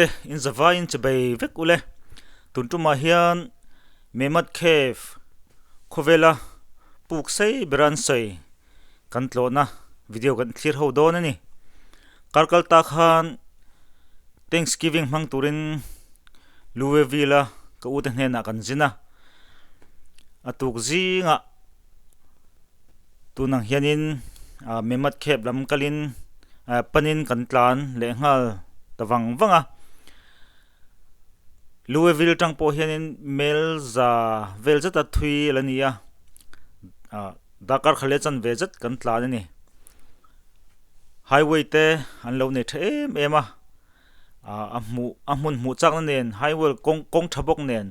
Te in zavaiin che bei vek ule. Tun tumah hian Mehmet Cave khawvela puk sei bera an sawi kan tlawhna video kan thlir ho dawn a ni. Kar kal ta khan Thanksgiving hmang turin Louisville a ka ute hnenah kan zin a, a tuk zingah Tunang hianin Mehmet Cave lam kalin panin kan tlan leh nghal ta vang vang a. Louisville tang pawh hianin mel za vel zeta thui a la ni a, darkar kha leh chanve zet kan tlan a ni. Highway te an lo nei tha em em a, a hmuh a hmun hmuh chakna nen highway kawng kawng tha bawk nen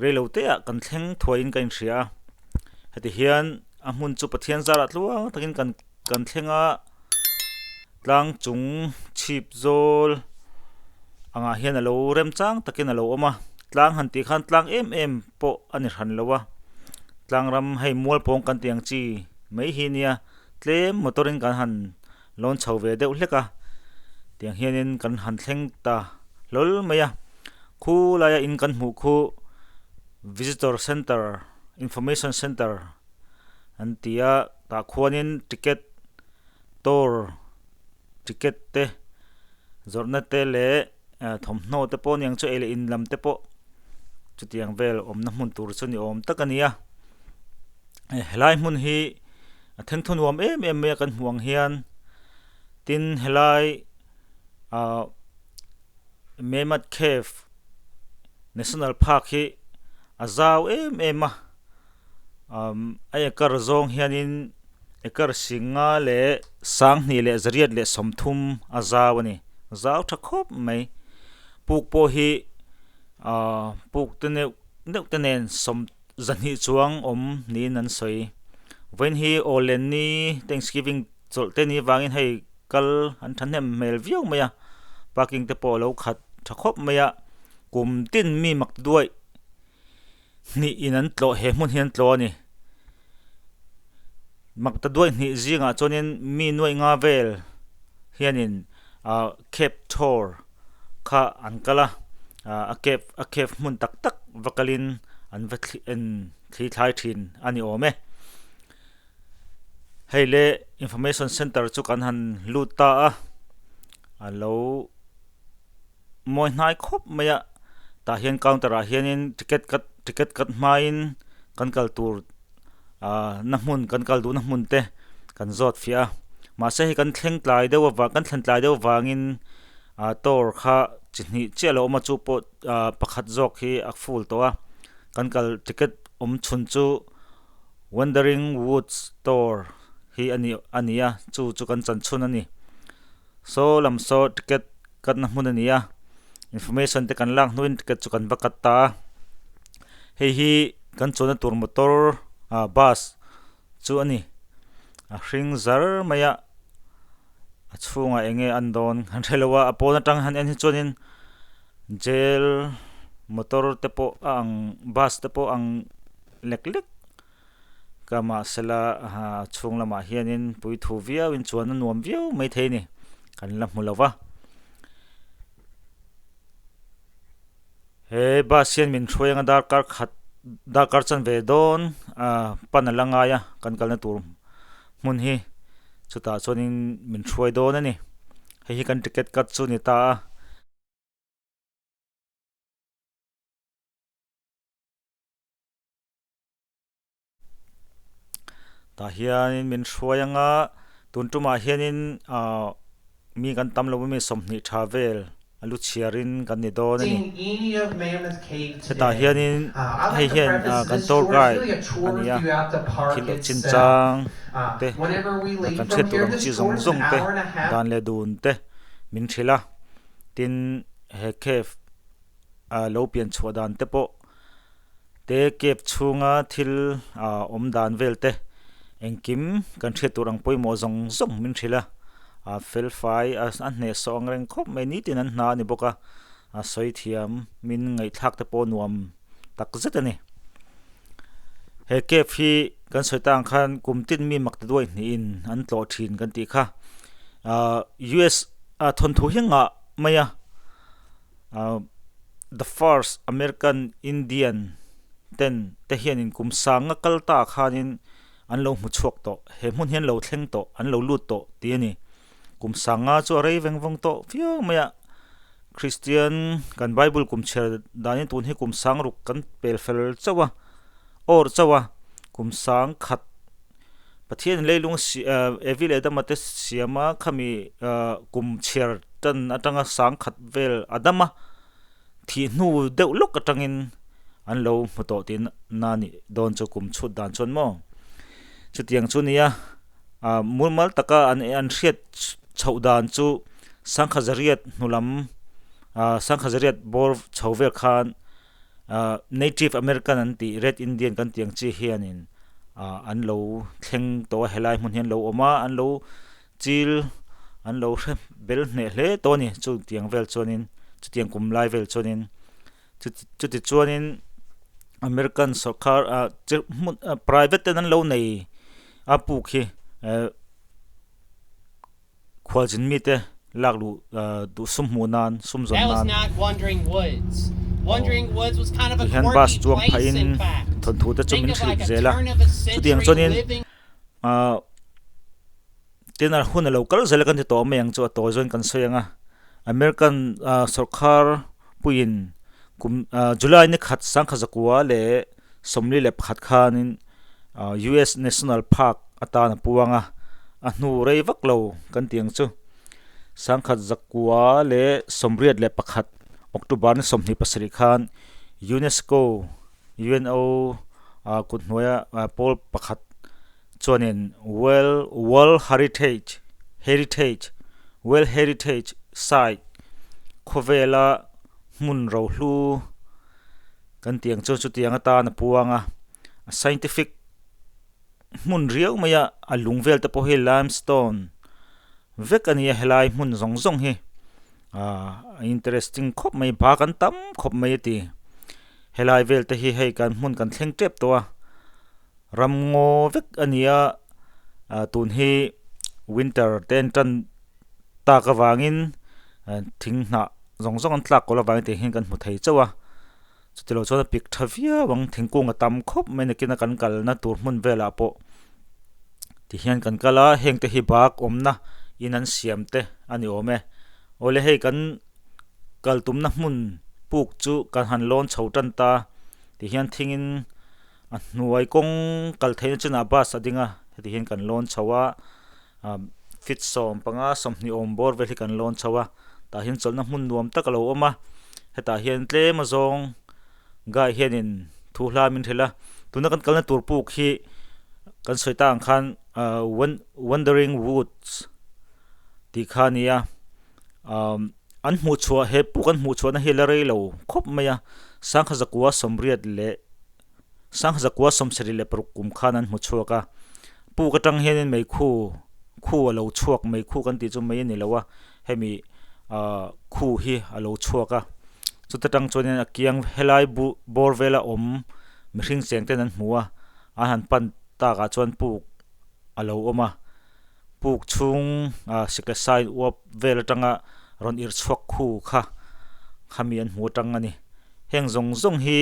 Reilo te ah kan thleng thuaiin ka inhria a, heti hian a hmun chu Pathian zarah tluang takin kan kan thleng a, tlang chung chhip zawl angah hian a lo remchang takin a lo awm a, tlang han tih khan tlang em em pawh a ni hran lo a, tlang ram hei mual pawng kan tih ang chi mai hi nia tlem motor in kan han lawn chho ve deuh hlek a, tiang hianin kan han thleng ta hlawl mai a. Khu laia in kan hmuh khu visitor center information center an ti a tah khuanin ticket tour ticket te zawrhna te leh thawmhnaw te pawh aniang chu ei leh in lam te pawh chutiang vel awmna hmun tur chu ni awm tak a ni a helai hmun hi a thengthaw nuam em em mai a kan hmuh ang hian tin helai ahh. Mehmet Cave National Park hi a zau em em a umm a acre zawng hianin acre singa leh sanghnih leh zariat leh sawmthum a zau a ni zau tha khawp mai puk pawh hi ahh puk te neuh neuh te nen sawm zahnih chuang awm niin an sawi vawiin hi awllen ni thanksgiving chawlh te ni vangin hei. Kal an thahnem hmel viau mai a, parking te pawh a lo khat tha khawp mai a, kum tin mi mak duaih hnih in an tlawh he hmun hi an tlawh a ni. Mak ta duaih hnih zingah chuanin mi nuaih nga vel hianin ah cave tour kha an kal a, ah a cave a cave hmun tak tak va kalin an va thli en thli thlai thin a ni awm e. Hei le information center chu kan han lut ta a a lo mawi hnai khawp mai a tah hian counter ah hianin ticket cut ticket cut hmain kan kal tur ahh na hmun kan kal duhna hmun te kan zawt fiah a mahse hei kan thleng tlai deuh avang kan thlen tlai deuh avangin ah tour kha chi hnih chiah a lo awm a chu pawh ah pakhat zawk hi a full tawh a kan kal ticket awm chhun chu. Wandering Woods Tour hi a ni a ni a chu chu kan chan chhun a ni. Saw lam saw ticket cut na hmun a ni a information te kan lak hnuin ticket chu kan va cut ta a hei hi kan chuanna tur motor ah bus chu a ni a hring zar mai a a chhungah eng nge an dawn kan hre lo a a pawn atang han en hi chuanin jail motor te pawh a ang bus te pawh a ang. Lek lek ka mahsela chhung lamah hianin puithu viauin chuan a nuam viau mai thei a ni kan la hmu lo va. He bus hian min hruai anga darkar khat darkar chanve dawn ah pan a la ngai a kan kalna tur hmun hi chutah chuanin min hruai dawn a ni hei hi kan ticket cut chu a ni ta a. Tah hianin min hruai anga tun tumah hianin ahh mi kan tam lo ami 20 tha vel a lu chhiarin kan ni dawn a ni. Hetah hianin hei hian ah kan tour guide a ni a thil chinchang te kan hriat tur ang chi zawng zawng te dan leh dun te min hrilh a tin he cave ah lo pian chhuah dan te pawh te cave chhunga thil ah awm dan vel te engkim kan hriat tur ang pawimawh zawng zawng min hrilh a ah fel fai a hneh sawh ang reng khawp mai nitin an hna a ni bawk a a sawi thiam min ngaihthlak te pawh nuam tak zet a ni he cave hi kan sawi tang khan kum tin mi mak ta duai hnihin an tlawh thin kan tih kha ah U_S ah thawnthu hi a ngah mai a. The first American Indian ten te hianin kum sanga kal ta khanin an lo hmu chhuak tawh he hmun hi an lo thleng tawh an lo lut tawh tih a ni. Kum sanga chu a rei veng vawng tawh viau mai a Kristian kan Bible kum chhiar danin tun hi kum sang ruk kan pel fel chauh a awr chauh a kum sang khat Pathian leilung Evi leh Adama te siama khami kum chhiar tan atanga sang khat vel Adama thih hnu deuh lawk atangin an lo hmu tawh tih na nih dawn chu kum chhut dan chuan maw chutiang chu nia ah mumal taka an an hriat chhoh dan chu sangha zariat hnu lam ah sangha zariat bawr chho vel khan ah native american an tih red indian kan tih ang chi hianin ah an lo thleng tawh a helai hmun hi an lo awm a an lo Chil an lo hre bel hneh hle tawh a ni chutiang vel chuanin chutiang kum lai vel chuanin chuti chuanin American sawrkar ah chi hmun private ten an lo nei a puk hi eh khualzin mite lak luh duh sum hmuh nan sum zawn nan tihian bus chuang phahin thawnthu te chu min hrilh zel a chutiang chuanin ah. Tin a hun a lo kal zel a kan ti tawh mai ang chu a tawi zawin kan sawi ang a American ah sawrkhar puiin kum ah July ni khat sangkhat zakua leh sawmli leh pakhat khanin ah US National Park atan a puang a a hnu rei vak lo kan tih ang chu sangkhat zakua leh sawmriat leh pakhat October ni 27 khan UNESCO UNO ah kut hnuaia pawl pakhat. Chuanin World World Heritage Heritage World Heritage Site khawvela hmun rohlu kan tih ang chu chutiang atan a puang a a scientific hmun riau mai a a lung vel te pawh hi limestone vek a ni a helai hmun zawng zawng hi ahh a interesting khawp mai bak an tam khawp mai a ti helai vel te hi hei kan hmun kan thleng tep tawh a. Ramngaw vek a ni a, tun hi winter te an tan tak avangin thing hnah zawng zawng an tlak kawlh avangin tih hian kan hmu thei chauh a, chutilo chuan a pik tha viau ang thingkung a tam khawp mai nakin a kan kalna tur hmun velah pawh ti hian kan kal a heng te hi bak awmna in an siam te a ni awm e awle hei kan kal tumna hmun puk chu kan han lawn chho tan ta ti hian thingin. A hnuai kawng kal theihna chinah bus a ding a heti hian kan lawn chho a ah feet 15 20 awm bawr vel hi kan lawn chho a tah hian chawlhna hmun nuam tak a lo awm a hetah hian tlem a zawng guy hianin thu hla min hrilh a tuna kan kalna tur puk hi kan sawi tak ang khan ah wandering woods tih kha a ni a ah an hmuh chhuah he puk an hmuh chhuahna hi la rei lo khawp mai a sangha zakua sawmriat leh. Sangzakua 76 kum khan an hmu chhuak a, puk atang hianin meikhu khu a lo chhuak, meikhu kan tih chu mei a ni lo a, hemi ah khu hi a lo chhuak a, chuta tang chuanin a kiang helai bu bawr vela awm mihring cheng ten an hmu a, an han pan takah chuan puk a lo awm a, puk chhung ah sikla sai uap vel atanga rawn irh chhuak khu kha khami an hmu atang a ni, heng zawng zawng hi.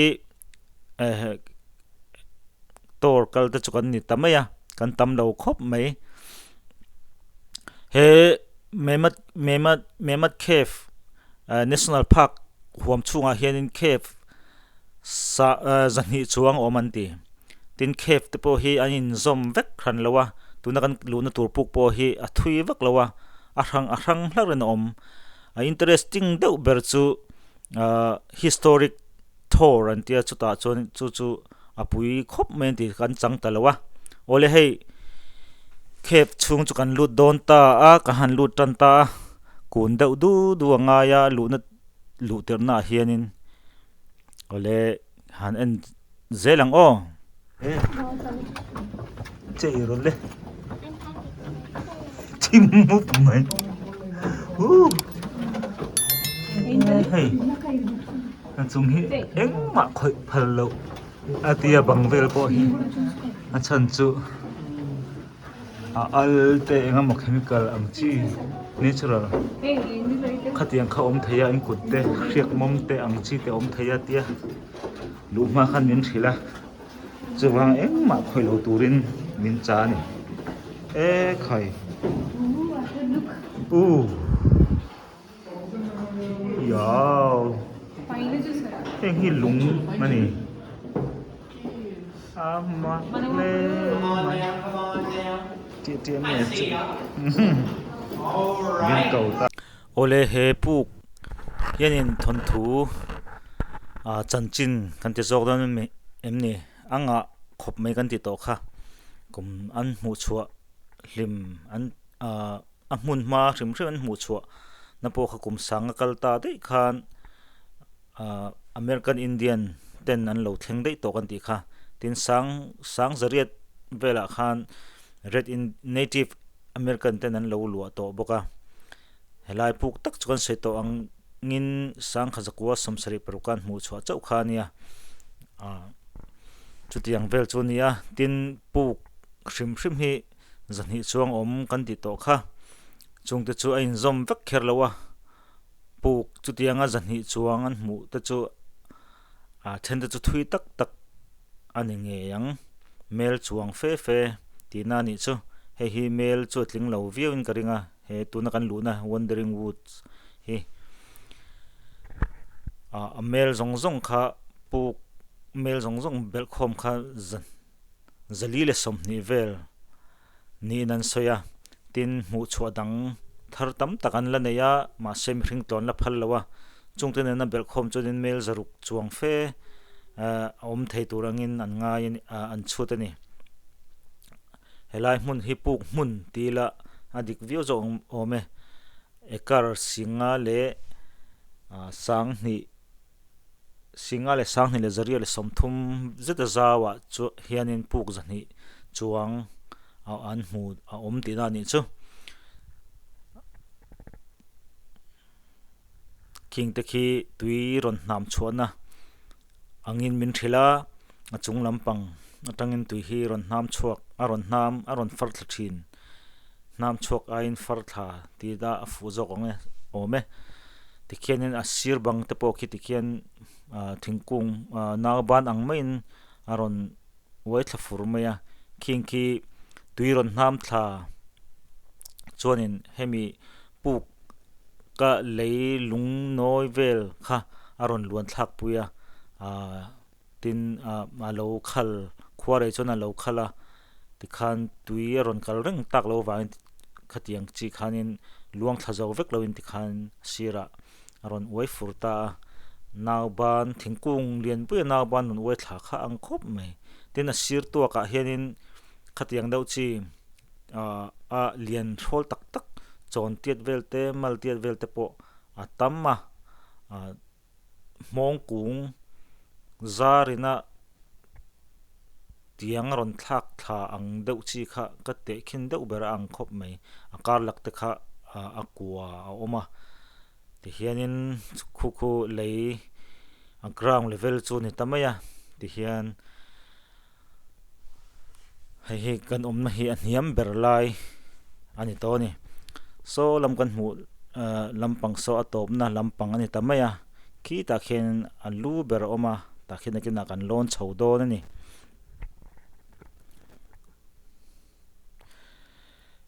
Tour kal te chu kan ni ta mai a kan tam lo khawp mai he Mehmet Mehmet Mehmet cave national park huam chhungah hianin cave sa zahnih chuang a awm an ti tin cave te pawh hi an inzawm vek hran lo a tuna kan luhna tur puk pawh hi a thui vak lo a a hrang a hrang hlauhin a awm a interesting deuh ber chu ahh historic Thor an tia chutah chuan chu chu a pui khawp mai an tih kan chang ta lo a awle hei cave chhung chu kan lut dawn ta a ka han lut tan ta a kun deuh du du a ngai a luhna luh tirh naah hianin awle han en zel ang aw. Chei rawn le thim mup mai uh hei a chung hi engmah khawih phal loh a tia bang vel pawh hi a chhan chu a al te eng emaw chemical ang chi natural. Khatiang kha awm thei a in kut te hriak mawm te ang chi te awm thei a tia luh hma khan min hrilh a chuvang engmah khawih lo turin min cha a ni e khai u iau heng hi lung a ni a mak hle mai tih tih a nge chu min ko ta. Awle he puk hianin thawnthu ah chanchin kan ti zawk dawn em ni a ngah khawp mai kan ti tawh kha kum an hmuh chhuah hlim an ah a hmun hma hrim hrim an hmuh chhuah na pawh kha kum sang a kal ta daih khan ah American Indian ten an lo thleng daih tawh kan tih kha tin sang sang zariat velah khan red in native American ten an lo luah tawh bawk a helai puk tak chu kan sawi tawh ang ngin sangkha zakua sawmsarih paruk an hmuh chhuah chauh kha a nia ah chutiang vel chu a ni a tin puk hrim hrim hi zahnih chuang awm kan tih tawh kha chungte chu a inzawm vek kher lo a puk chutianga zahnih chuang an hmuh te chu ah then te chu thui tak tak a ni ngei ang mel chuang fe fe tihna a nih chu hei hi mel chu a tling lo viau in ka ring a he tuna kan luhna wandering woods hi ah a mel zawng zawng kha puk mel zawng zawng belh khawm kha zan. Zali leh sawmhnih vel niin an sawi a, tin hmuh chhuah dang thar tam tak an la nei a, mahse mihring tlawn la phal lo a, chungte nena belh khawm chuanin mel zaruk chuang fe a awm thei tur angin an ngai an chhut a ni. Helai hmun hi puk hmun ti ila a dik viau zawk awm e, acre singa leh sanghnih. Singa leh Sanghnih leh Zaria leh Sawmthum zeta zauah chu hianin puk zahnih chuang a an hmu a awm tihna a nih chu. Khing te khi tui rawn hnam chhuahna angin min hrilh a, a chung lampang atangin tui hi rawn hnam chhuak a rawn hnam a rawn far thla thin. Hnam chhuak aiin far thla tih dah a fuh zawk ang e awm e. Tikhianin a sir bang te pawh khi tikhian ah thingkung ah nauban ang maiin a rawn uai thla fur mai a khing khi tui rawn hnam thla chuanin hemi puk ka lei lung nawi vel kha a rawn luan thlak pui a ah Tin, a lo khal, khua rei chuan a lo khal a, tikhan tui a rawn kal reng tak lo vangin khatiang chi khanin luang thla zo vek loin tikhan sirah a rawn uai fur ta a, nauban thingkung lian pui a nauban rawn uai thla kha ang khawp mai. Tin, a sir tuakah hianin khatiang deuh chi a lian hrawl tak tak chawn tiat vel te mal tiat vel te pawh a tam a. Hmawng kung zarina tiang rawn thlak thla ang deuh chi kha ka teh khin deuh ber a ang khawp mai a kar lak te kha a kua a awm a tihianin khu khu lei a ground level chu a ni ta mai a tihian hei hi kan awmna hi a hniam ber lai a ni tawh a ni saw lam kan hmuh ahh lampang saw a tawpna lampang a ni ta mai a khitah khian a lu ber a awm a tah khian nakinah kan lawn chho dawn a ni.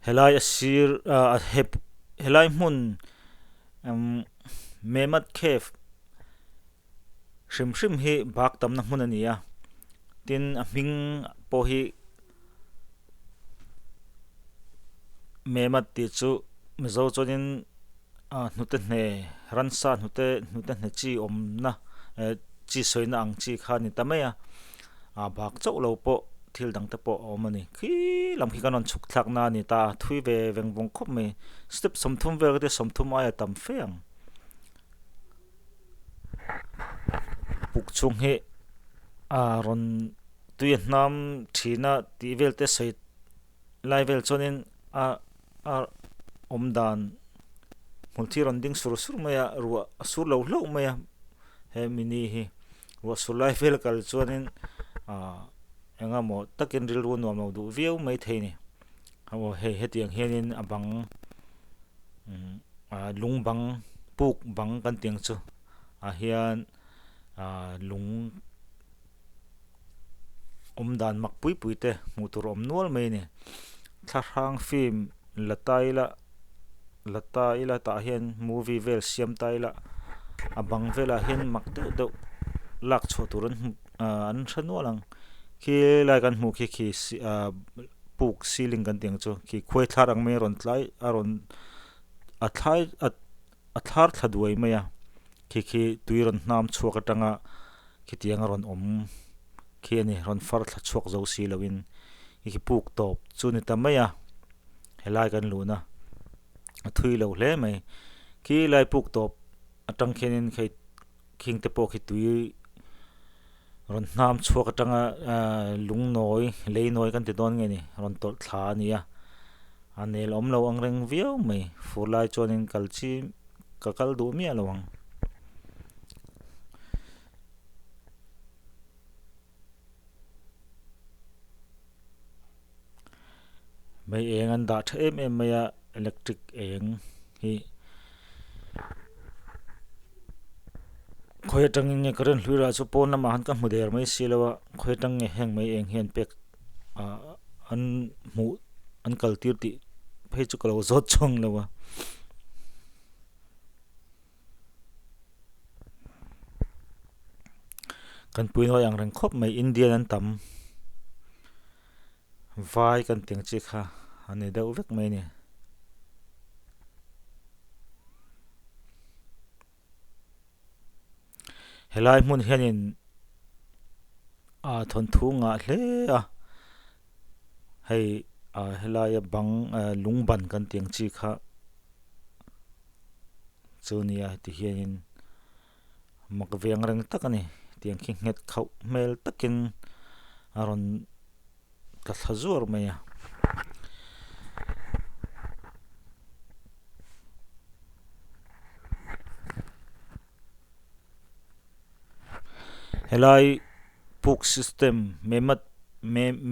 Helai a sir ah helai hmun umm Mehmet cave. Hrim hrim hi bak tamna hmun a ni a tin a hming pawh hi Mehmet tih chu mizo chuanin ah hnute hne ransa hnute hnute hne chi awmna eh chi sawina ang chi kha a ni ta mai a ah bak chauh lo pawh thil dang te pawh a awm a ni khi lam khi kan rawn chhuk thlak na a ni ta thui ve veng vawng khawp mai step sawmthum vel ka tia sawmthum aia tam fe ang. Puk chhung hi ah rawn tui a hnam thin a tih vel te sawi lai vel chuanin a a awm dan hmun thi rawn ding sur sur mai a ruah a sur lo hlauh mai a he mini hi ruah sur lai vel kal chuanin ah eng emaw takin rilru nuam lo duh viau mai thei a ni aw hei hetiang hianin a bang. Umm ah lung bang puk bang kan tih ang chu ah hian ah lung awm dan mak pui pui te hmuh tur a awm nual mai a ni thlahrang film la ta ila la ta ila tah hian movie vel siam ta ila a bang velah hian mak deuh deuh lak chhuah tur an hmu ah an hre nual ang khilai kan hmuh khi khi ah puk ceiling kan tih ang chu khi khuai thlar ang mai a rawn tlai a rawn a thlai a thlar thla duai mai a khi khi tui rawn hnam chhuak atanga khitiang a rawn awm khi a ni rawn far thla chhuak zo si lo in khi khi puk tawp chu ni ta mai a helai kan luhna a thui lo hle mai khi lai puk tawp atang khianin hei khing te pawh khi tui rawn hnam chhuak atanga ahh lung nawi lei nawi kan ti dawn nge ni rawn tawlh thla a ni a a nel awm lo ang reng viau mai fur lai chuanin kal chi ka kal duh miah lo ang. Mei eng an dah tha em em mai a electric eng hi khawi atangin nge current hlui rah chu pawn lamah khan ka hmu der mai si lo a khawi atang nge heng mei eng hi an pek ah an hmuh an kal tir tih phei chu ka lo zawt chhawng lo a. Kan puinawi ang reng khawp mai Indian an tam vai kan tih ang chi kha a ni deuh vek mai a ni. Helai hmun hianin ah thawnthu ngah hle a hei ah helaia bang ah lung ban kan tih ang chi kha chu nia ti hianin mak ve ang reng tak a ni tiang khi nghet khauh hmel takin a rawn tla thla zuar mai a. Helai puk system memat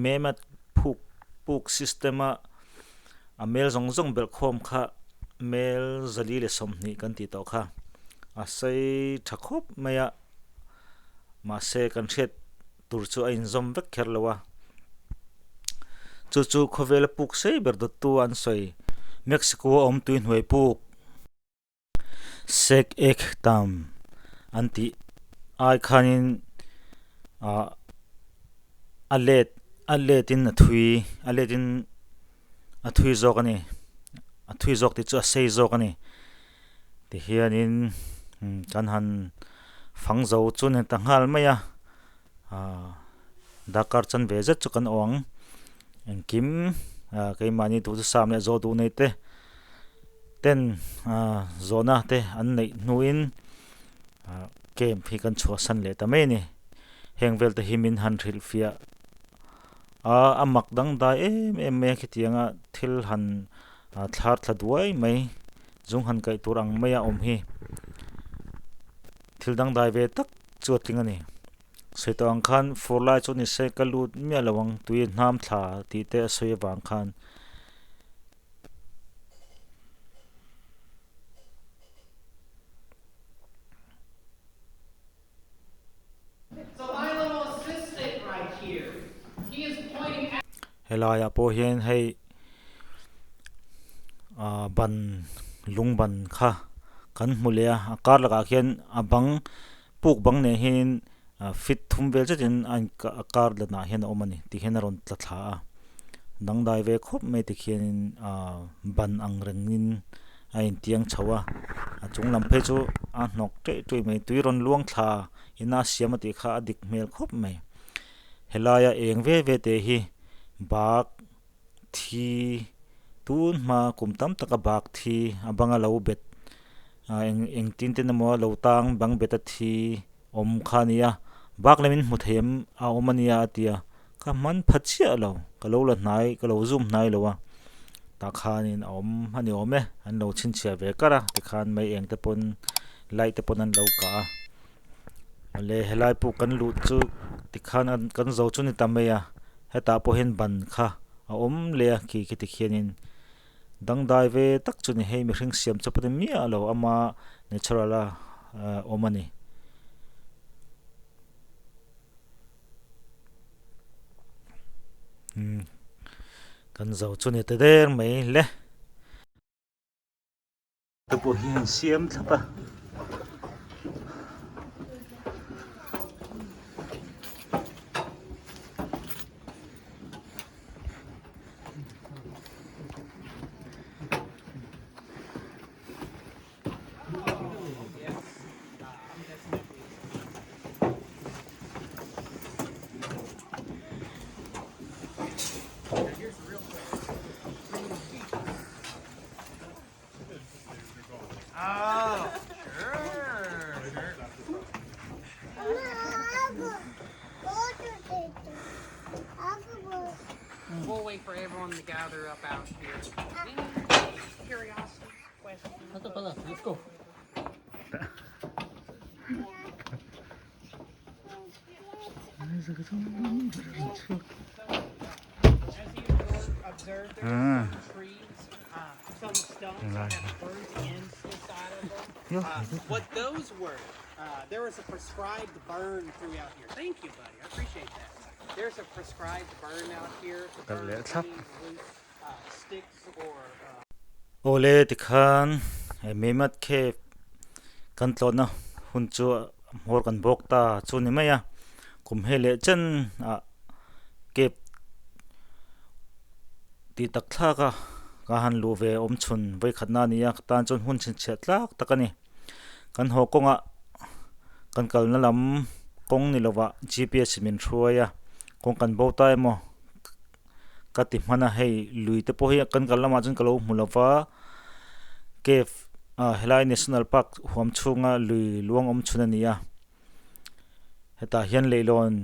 memat phuk puk system a a mel zawng zawng belh khawm kha mel zali leh sawmhnih kan tih tawh kha a sei tha khawp mai a mahse kan hriat tur chu a inzawm vek kher lo a chu chu khawvela puk sei ber dawttu an sawi Mexico a awm tui hnuai puk. Sek ek tam an tih ai khanin ah a let a letin a thui a letin a thui zawk a ni a thui zawk tih chu a sei zawk a ni tihianin kan han fang zo chu ni ta nghal mai a ah darkar chanve zet chu kan awm ang engkim ah keimahni duhthusam leh zawh duh nei te. Ten zawhna te an neih hnuin camp hi kan chhuahsan leh ta mai a ni. Heng vel te hi min han hrilhfiah a, a mak dangdai em em mai a khitianga thil han thlar thla duai mai zung han kaih tur ang maia awm hi thil dangdai ve tak chu a tling a ni. Sawi tawh ang khan fur lai chu ni se ka lut miah lo ang tui hnam thla tih te a sawi avang khan. Helaiah pawh hian hei ah ban lung ban kha kan hmu leh a a kar lakah khian a bang puk bang nen hianin ah feet thum vel zetin a in a kar danah hian a awm a ni ti hian a rawn tla thla a dangdai ve khawp mai tikhianin ah ban ang rengin a intiang chho a a chung lam phei chu a hnawk ṭeih ṭuih mai tui rawn luang thla ina a siam a tih kha a dik hmel khawp mai helaia eng ve ve te hi bak thi tun hma kum tam taka bak thi a banga lo bet ah eng engtin ten emaw lo tang bang bet a thi awm kha a ni a bak lamin hmu thei em a awm a nia a ti a ka hman pha chiah lo ka lo la hnai ka lo zoom hnai lo a tah khanin a awm a ni awm e an lo chhinchhiah ve kar a tikhan mai eng te pawn light te pawn an lo kah a awle helai pawh kan luh chu tikhan an kan zo chu ni ta mai a hetah pawh hian ban kha a awm leh a khi khi tikhianin. Dangdai ve tak chu ni hei mihring siam chawp a ni miah lo ama natural a awm a ni. Kan zo chu ni ta der mai le. Te pawh hi an siam thlap a. Awle tikhan hei Mehmet Cave kan tlawhna hun chu hmawr kan bawk ta chu ni mai a kum hei leh chen ah cave tih tak thlak a ka han luh ve awm chhun vawikhatna a ni a ka tan chuan hun chhinchhiah tlak tak a ni kan haw kawngah kan kalna lam kawng ni lovah G_P_S in min hruai a kawng kan bo ta emaw ka ti hman a hei lui te pawh hi kan kal lamah chuan ka lo hmu lova cave ah helai national park huam chhunga lui luang awm chhun a ni a hetah hian leihlawn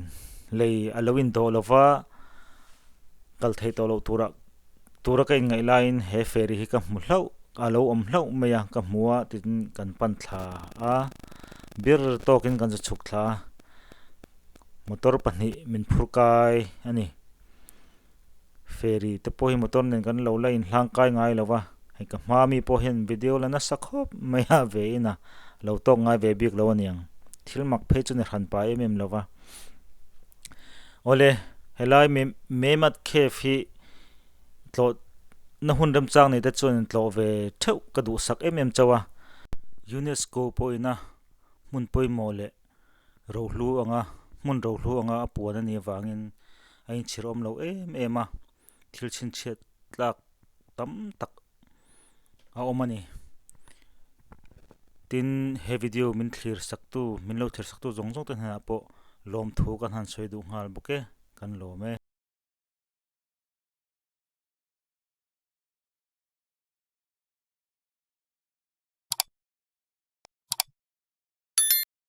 lei a lo indawh lova kal theih tawh loh turah tura ka inngaih laiin he ferry hi ka hmu hlauh a lo awm hlauh mai a ka hmu a tin kan pan thla a bir tawkin kan zu chhuk thla a motor pahnih min phur kai a ni ferry te pawh hi motor nen kan lo la inhlang kai ngai lo va hei ka hma mi pawh hian video la nasa khawp mai a ve in a lo tawk ngai ve bik lo a niang thil mak phei chu ni hran pa em em lo va awle helai Mehmet Cave hi tlawh na hun remchang nei te chuan tlawh ve theuh ka duhsak em em chauh a UNESCO pawhin a hmun pawimawh leh rohlu anga hmun rohlu anga a puan a nih avangin a inchhir awm lo em em a thil chhinchhiat tlak tam tak a awm a ni tin he video min thlir sak tu min lo thlir sak tu zawng zawng te hnenah pawh lawmthu kan han sawi duh nghal bawk e kan lawm e.